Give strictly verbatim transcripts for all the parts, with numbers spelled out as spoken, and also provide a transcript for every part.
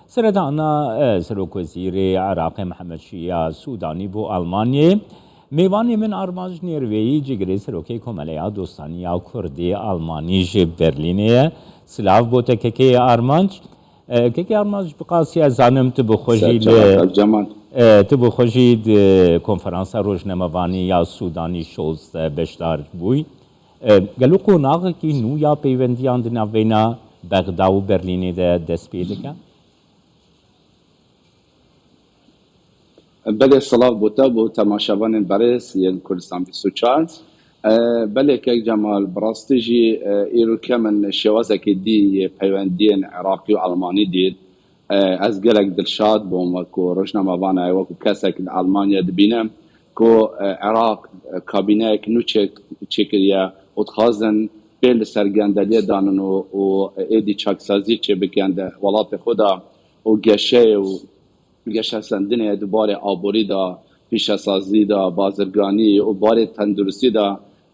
Seredana e, Serokwezîrê Iraqê Mihemed Şiya Sûdanî bo Almanyê. Mêvanê min Armanc Nêrveyî, cigirê Serokê Komeleya Dostanî ya Kurdî Almanî ji Berlînê ye. Silav bo te kekê Armanc. E, kekê Armanc, bi qasî ez zanim tu bi xwe jî li, e, tu bi xwe jî di konferansa rojnamevanî ya Sûdanî Scholz de beşdar bûyî. E, gelo qonaxekî nû ya peywendiyan di navbeyna Bexda û Berlînê de dest pê dike? Belê, silav bo te, bo temaşevanên berêz yên Kurdistan bîst û çar. E, belê, kek Cemal, bi rastî jî, e, îro ke min şêwazekê dî yê peywendiyên Iraqî û Almanî dît. E, ez gelek dilşad bûm, wekû rojnamevan, e, wekû kesek li Almanya dibînim ku, e, Iraq, e, kabîneyek nû çêk-, çêkiriye û dixwazin pê li ser gendeliyê danin û, û êdî çaksazî çêbikin di welatê xwe de û geşeyê û geşesendinê di barê aborî de, pîşesazî de, bazirganî û barê tenduristî de,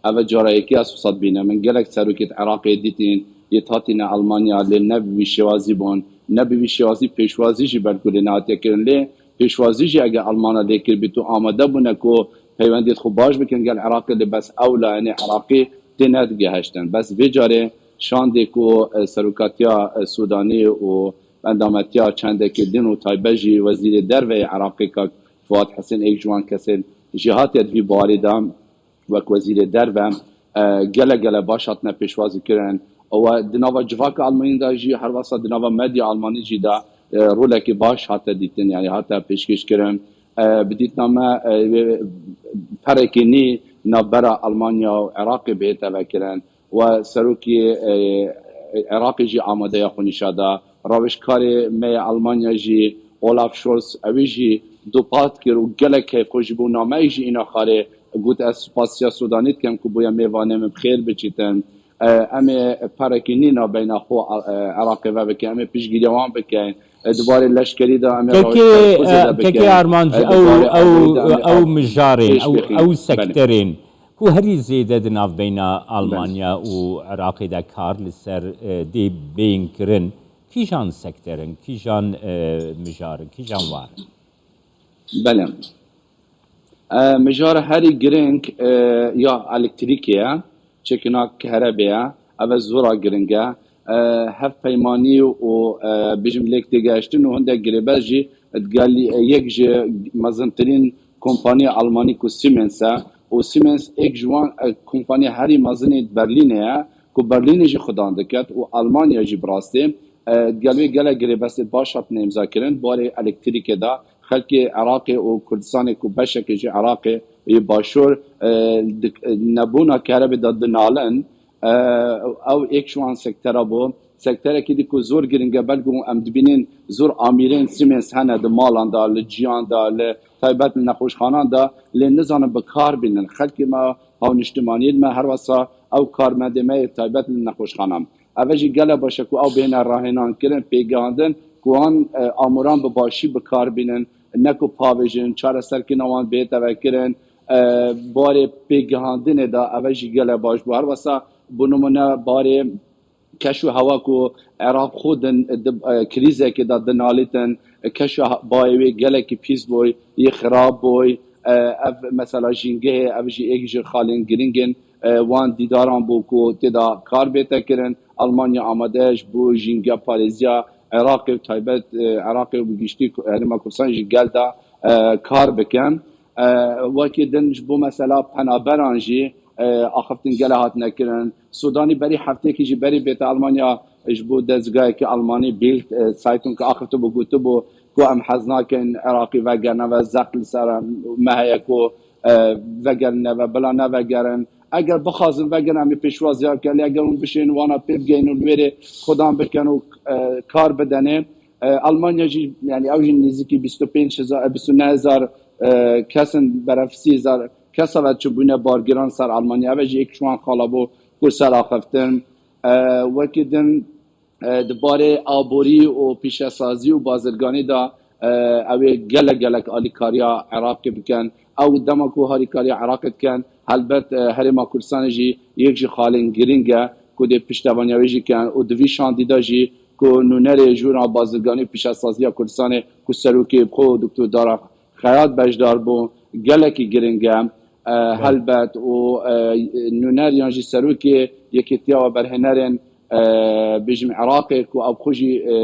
ev e cara yekê ez wisa dibînim. Min gelek serokêt Iraqê dîtîn, yê hatîne Almanya, lê ne bi vî şêwazî bûn, ne bi vî şêwazî pêşwazî jî belkû lê nehatiye kirin. Lê pêşwazî jî eger Almana lê kiribît û amade bûne ku peywendiyêt xwe baş bikin gel Iraqê, lê bes ew layînê Iraqî tê nedigihiştin. Bes vê carê şandê ku, e, serokatiya, e, Sûdanî û endametiya çendekê din û taybet jî Wezîrê Derve yê Iraqê kak Fuat Hesên êk ji wan kesên jî hatiye di vî barî de wek Wezîrê Derve, e, gele gele baş hatine pêşwazî kirin. Ew e di nava civaka Almanî de jî, her wesa di nava medya Almanî jî de, e, rolekî baş hate dîtin, yanî hate pêşkêş kirin. E, bi dîtina me, e, perekî nî navbera Almanya û Iraqê bihête vekirin. We serokê, e, Iraqê jî amadeya xwe nîşa da. Rawêjkarê me yê Almanya jî, Olaf Scholz, ewî jî dupat kir û gelek keyfxweş bû. Nameyek jî îna xarê got, ez spasiya Sûdanî dikim ku bûye mêvanê min, bi xêr biçîtin. E, em ê perekî nî navbeyna xwe, e, Iraqê ve bikin. Em ê piştgiriya wan bikin. E, di barê leşkerî de em ê Kekê, rawêjkarê xwe zêde e, bikin. Kekê Armanc, E, di ew, barê ew, aborî de em ê ew av-, mijarên, ew, pêşbixîn. Ew Belê. Sekterên ku herî zêde di navbeyna Belê. Almanya û Iraqê de kar li ser, e, dê bên kirin, kîjan sekter in, kîjan, e, mijar in, kîjan war in? Belê. E, mijara herî girîng, e, ya elektrîkê ye, çêkirina kerebê ye. Ev e zora girîng e. E, hevpeymanî û, e, bijim lêk têgehiştin û hindek girêber jî digel, e, yek ji mezintirîn kompaniya Almanî ku Siemens e û Siemens êk ji wan, e, kompaniya herî mezinê Berlînê ye ku Berlînê jî xudan diket û Almanya jî bi rastî, e, digel wê gelek girêbestê baş hatine îmzakirin. Barê elektrîkê de xelkê Iraqê û Kurdistanê ku beşekê ji Iraqê yê başûr, e, di, nebûna kerebê de dinalin, e, ew êk ji wan sektera bû. Sekterekî dî ku zor giring e, belkû em dibînin zor amîrên Siemens hene di malan de, li ciyan de, li taybet li nexweşxanan de, lê nizanin bi kar bînin. Xelkê me, hawniştimaniyên me, her wesa ew karmendê me yê taybet li nexweşxanan. Ev jî gele baş e ku ew bêhne rahênan kirin, pêgihandin ku wan, e, amoran bi başî bi kar bînin, ne ku pavêjin, çareserkirina wan bihête vekirin. E, barê pêgihandinê de ev jî gele baş bû. Her wesa bi nimûne barê keş û hewa ku Iraq xwe din di, e, krîzekê de dinalîtin, keş û ha-, bayê wê gelekî pîs bûy, yê xirab bûy. E, ev mesela jîngehê, ev jî êk ji xalên giringên, e, wan dîdaran bû ku tê de kar bête kirin. Almanya amade ye ji bo jîngeparêziya Iraqê û taybet, e, Iraqê û bi giştî Ku-, Herêma Kurdistan jî gel de, e, kar bikin. E, wekî din ji bo mesela penaberan jî, e, axiftin gele hatine kirin. Sûdanî berî hefteyekî jî berî bête Almanya ji bo dezgayekî Almanî Bild, e, Zeitung axifti bû, gotibû ku em hez nakin Iraqî vegerine ve, zext li ser me heye ku, e, vegerine ve, bila nevegerin. Eger bixwazin vegerin, em ê pêşwaziya bikin. Lê eger hûn bişên wana pê bigeynin û li wêrê xudan bikin û, e, kar bidenê, e, Almanya jî, yani ew jî nêzîkî bîst û pênc hezar, e, bîst û neh hezar, e, kesin, beref sî hezar kesa ve çûbûne bargiran ser Almanya. Ev jî yek ji wan xala bû ku ser axiftin. E, wekî din, e, di barê aborî û pîşesazî û bazirganî de, e, ew ê gelek gelek alîkariya Iraqê bikin. Ew dema ku alîkariya Iraqê dikin, helbet, e, Herêma Kurdistanê jî yek ji xalên girîng e ku dê piştevaniya wê jî kin û di vî şandî de jî ku nûnerê jûra bazirganî û pîşesaziya Kurdistanê ku serokê xwe Doktor Dara Xeyat beşdar bû, gelekî giring e. E, Belê. Helbet û, e, nûner yan jî serokê Yekîtiya Weberhênerên, e, bêjim Iraqê ku ew xwe jî, e,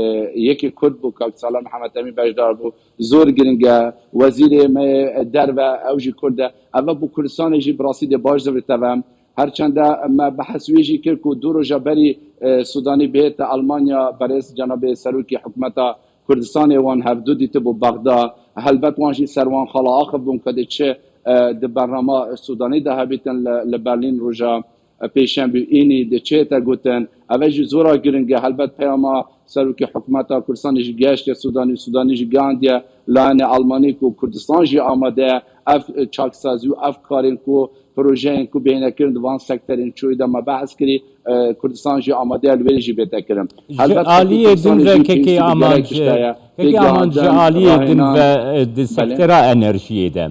yekê Kurd bû, Kak Salah Mihemed Emîn beşdar bû, zor giring e. Wezîrê me derve ew jî Kurd e. Ev bo Kurdistanê jî bi rastî dê baş zivite ve. Her çende me behs wê jî kir ku du roja berî, e, Sudanî bihête Almanya, berêz cenabê serokê hikûmeta Kurdistanê wan hevdu dîtibû Bexda. Helbet wan jî ser wan xala axivbûn ku dê çi, e, di bernama Sudanî de hebîtin li, li Berlîn roja, e, pêşembe înî dê çi hête gotin. Ev jî zora giring e. Helbet peyama serokê hikûmeta Kurdistanê jî gehiştiye Sudanî û Sudanî jî gihandiye layene Almanî ku Kurdistan jî amade ye ev, e, çaksazî û ev karên ku projeyên ku bêhne kirin di van sektorên çoyî de me behs kirî, e, Kurdistan jî amade ye li wê jî bête kirin. Ji Helbet ku aliyê din Kurdistanê ve jî kekê pêwîstî bi gelek Amanc, tişta ye. Kekê Amanc ji Pêkî aliyê din ahinan, ve, e, di belê. sektera enerjiyê de,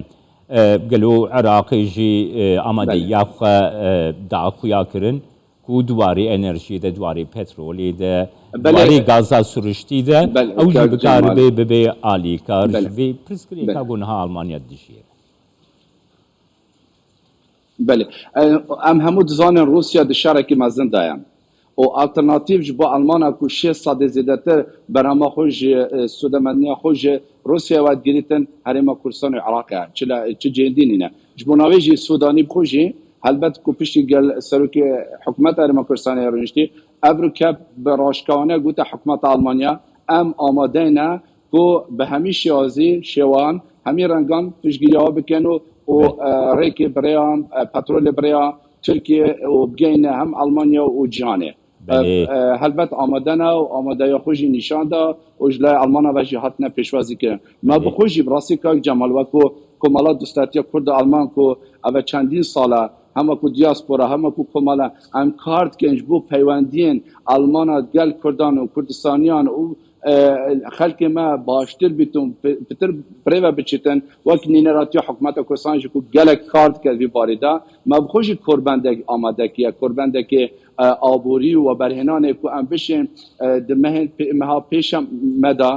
e, gelo Iraqê jî, e, Belê. amadeya xwe, e, daxuya kirin ku di warê enerjiyê de, di warê petrolê de, di Belê. warê gaza siriştî de, Belê, ew jî Kak Cemal. bikaribê bibe alîkar. Belê. Ji vê pirsgirêka Belê. ku niha Almanya dijî. Belê. E, em hemû dizanin Rûsya di şerekî mezin de ye. Û alternatîf ji bo Almana ku şêst sedê zêdetir berhema xwe ji, e, sûdemendiniya xwe ji Rûsya ve digirîtin herêma Kurdistan û Iraqê ye. Çi le, çi cêndî nîne. Ji bo navê jî Sûdanî bi xwe jî helbet ku piştî gel serokê hikûmeta Herêma Kurdistanê rûniştî, ev rûke bi raşkawane gote hikûmeta Almanya, em amadeyne ku bi hemî şêwazî, şêwan, hemî rengan piştgiriya we bikin û, û, Be- e, rêkê bi rêya, e, petrolê bi rêya Tirkiye û bigeyne hem Almanya û cîhanê. Belê. E, e, helbet amade ne û amadeya xwe jî nîşan da û ji laya Almana ve jî hatine pêşwazî kirin. Me Belê. bi xwe jî bi rastî Kak Cemal wekû Komala Dostatiya Kurd û Alman ku ev e çendîn sal e, hem wekû diaspora, hem wekû komala, em kar dikin ji bo peywendiyên Almana gel Kurdan û Kurdistaniyan û e, xelkê me baştir bîtin, pi-, pitir birêve biçitin, wek nîneratiya hikûmeta Kurdistanê jî ku gelek kar dike vî barî de, me bi xwe jî korbendek amade kiye, korbendekê, e, aborî û weberhênanê ku em bişên, e, di mehên pê-, meha pêşe me de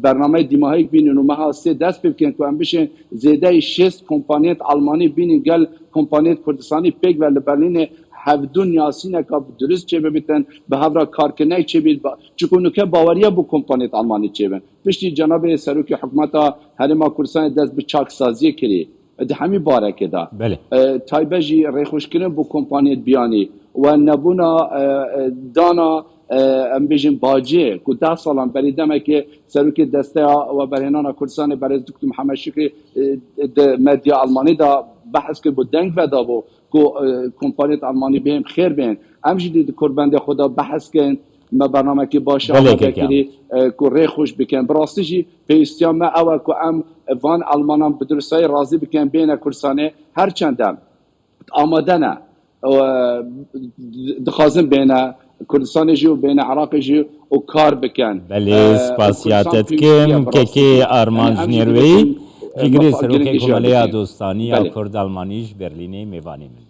bernameyê dîmahiyek bînin û meha sê dest pê bikin ku em bişên zêdeyî şêst kompaniyên Almanî bînin gel kompaniyên Kurdistanî pêk ve li Berlînê hevdû niyasîneka bi dirust çêbibitin, bi hev re karkirinek çêbît, ba-, çiku nuke baweriya bo kompaniyên Almanî çêbin. Piştî cenabê serokê hikûmeta Herêma Kurdistanê dest bi çaksaziyê kirî. Di hemî barekê de. Belê. E, taybet jî rêxweşkirin bo kompaniyên biyanî we nebûna, e, e, dana, e, em bêjin bacê ku deh salan berî demekê serokê Desteya Weberhênana Kurdistanê berêz Doktor Mihemed Şikrî, e, di medya Almanî de behs kir, bo deng vedabû ku, e, kompaniyên Almanî bêm xêr bên. Em jî dî di korbendê xwe de behs kin. Me bernamekî baş Gelek amade kekî kirî, e, ku rê xweş bikin. Bi rastî jî pêwîstiya me ew e ku em van Almanan bi dirustayî razî bikin, bêne Kurdistanê. Her çend em amade ne, e, dixwazin bêne Kurdistanê jî û bêne Iraqê jî û kar bikin. Belê, E, spasiya Kurdistan te pêwîstiye dikim. bi rastî Kekê jî. Armanc Yani em jî Nêrweyî, dibêjin, e, Cîgirê me Serokê girêkî jî Komeleya dikin. Dostanî ya Belê. Kurd Almanî ji Berlînê mêvanê min.